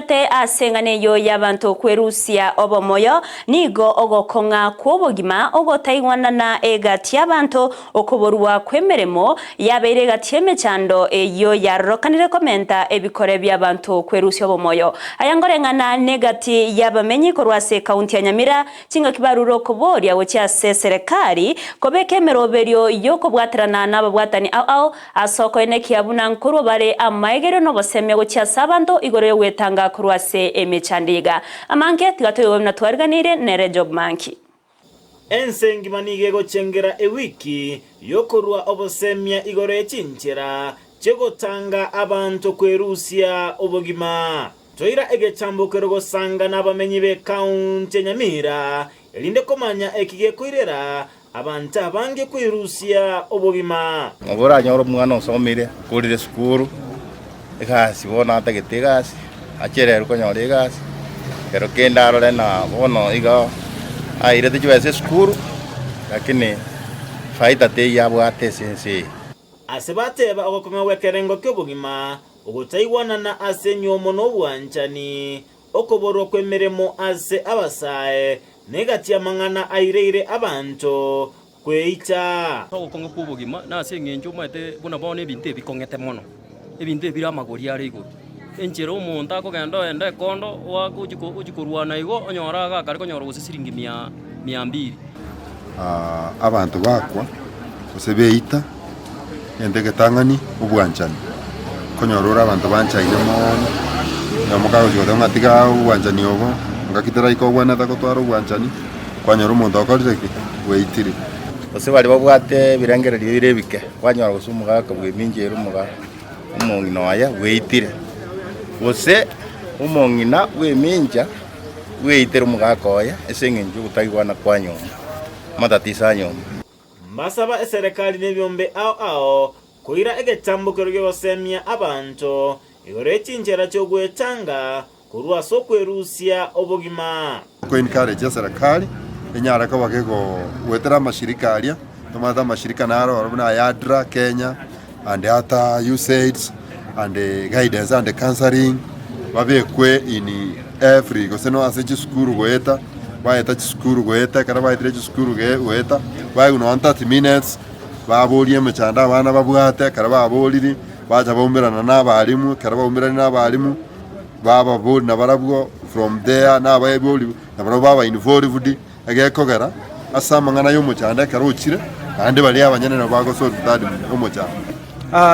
Togendererete ase eng'ana eyio y'abanto kwerusia obomoyo, nigo ogokong'a kw'obogima ogotaigwanana egati y'abanto, okoborwa kw'emeremo yabeire egati y'emechando eyio yarorokanire komenta ebikore bi'abanto kwerusia obomoyo. Aya ngoreng'ana negati y'abamenyi korwa ase ekaunti ya Nyamira, Chingaki barure okoboria gochia ase eserekari kobeka emeroberio y'okobwaterana nababwatani ao ao ase okoenekia buna nkorwa bare amaegerio na obosemia gochia ase abanto igoro y'ogwetanga korwa ase emechando iga. Amange tiga toigwe buna twariganirie nere Job Manki. Ense engima nigo egochengera ewiki y'okorua obosemia igoro ye chinchera chi'ogotanga abanto kwerusia obogima. Toira egechambokero gosanga nabamenyi b'ekaunti ya Nyamira, erinde komanya eki gekoirera abanto abange kwerusia obogima. Nabo oranyore omwana osomire, okorire esukuru, egasi bono atagete egasi, achererwe konyora egasi, ekero kende arore na bono iga airete chibesa esukuru, lakini faida teiyo abwate ase ense eye. Ase bateba ogokong'a gw'ekerengo ki'obogima, Ogotaigwanana ase enyuomo na obwanchani, okoborwa kw'emeremo ase abasae, na egati y'amang'ana aireire abanto kweicha. Ogokong'a kw'obogima nase eng'encho omanyete buna bono ebinto ebi bikong'ete mono, ebinto ebi bire amagori are igoro. Enchera omonto akogenda oenda ekondo oake ochia ochia korwana igo onyore agakare konyora gose siringi mia mia mbiri. Abanto bakwa, gose beita, egento egetang'ani, obwanchani. Okonyora ore abanto banchaine moono, oyomo kagochia goteba ng'a tiga obwanchani obo, ngaki teraika obwenerete gotwara obwanchani, kwanyora omonto okorire ki? Bweitire. Gose baria babwate ebirengererio bire ebike, kwanyora gose omogaka bw'emincha ere omoga omong'ina oye bweitire, gose omong'ina bw'emincha bweitire omogaka oye ase eng'encho y'ogotaigwana kwa nyomba, amatatiso a nyomba. Mbasaba eserekari nebiombe ao ao koira egetambokero gi'ogosemia abanto igoro ye chinchera chi'ogwechanga korwa ase okwerusia obogima. Oko encourage eserekari enyare koba kegoetera amashirika aria, tomanyete amashirika naro oro buna aya ADRA Kenya and ata USAIDS and guidance and counselling babekwe in every gose no ase chisukuru goeta, baeta chisukuru goeta ekero baetire chisukuru goeta, baegwa nonya 30 minutes baborie emechando abana babwate, ekero baboriri bacha baumerana na abalimu, ekero baumerani na abalimu bababori nabarabwo from there nabaebori nabarabwo baba involved. Egekogera ase amang'ana y'omochando ekero ochire, naende baria abanyene nabo bagosolve that omochando.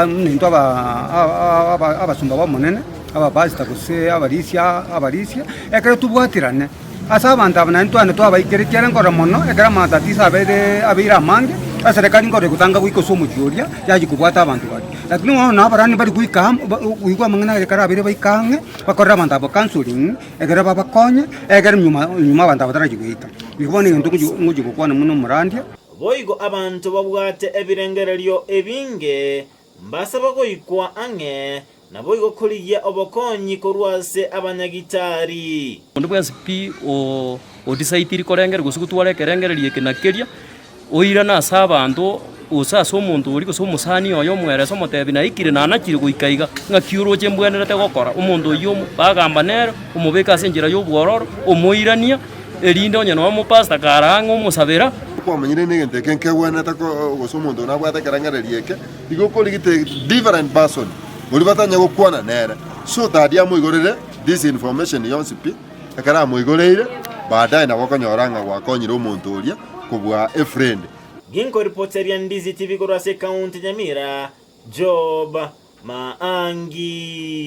Nintwe abasomba b'Omonene, abapastor gose abarisia abarisia, ekero tobwaterane ase abanto aba naende twane twabaikeretie are nkorora mono ekero amatatiso abeire abeire amange, eserekari nkorora egotanga goika ase omochie oria, yachia kobwata abanto baria. Lakini bono na abarani bari goika amo goigwa amang'ana aye ekero abeire baika ang'e, bakorere abanto aba counselling. Ekero babakonye, ekero nyuma nyuma abanto aba batarachi goika. Igo bono egento ngochi ngochi gokwana buna omorandia. Boigo abanto babwate ebirengererio ebinge mbasaba goikwa ang'e, naboigo korigia obokonyi korwa ase abanyagitari. Onde bwensi pi o-decideiri korengereria gose gotwara ekerengererio eke na keria, Oirane ase abanto, gose ase omonto oria, gose omosani oye, omoerese, omotebi, Naikire, nanachire goika iga, ng'aki oroche mbwenerete gokora? Omonto oyio bagamba nere, omobeke ase enchera y'obwororo, omoirania, erinde onye nonya omopastor kare ang'e omosabera. Kwamanyire negento eke nkegwenerete gose omonto oyo nabwate ekerengererio eke, igo okorigete different person oria batanya gokwana nere, so that amoigorere this information yonsi pi. Ekero amoigoreire, baadaye nabo okonyora ng'a gwakonyire omonto oria kobua efriend. Ginkoripoteria Ndizi TV korwa ase ekaunti Nyamira, Job Maangi.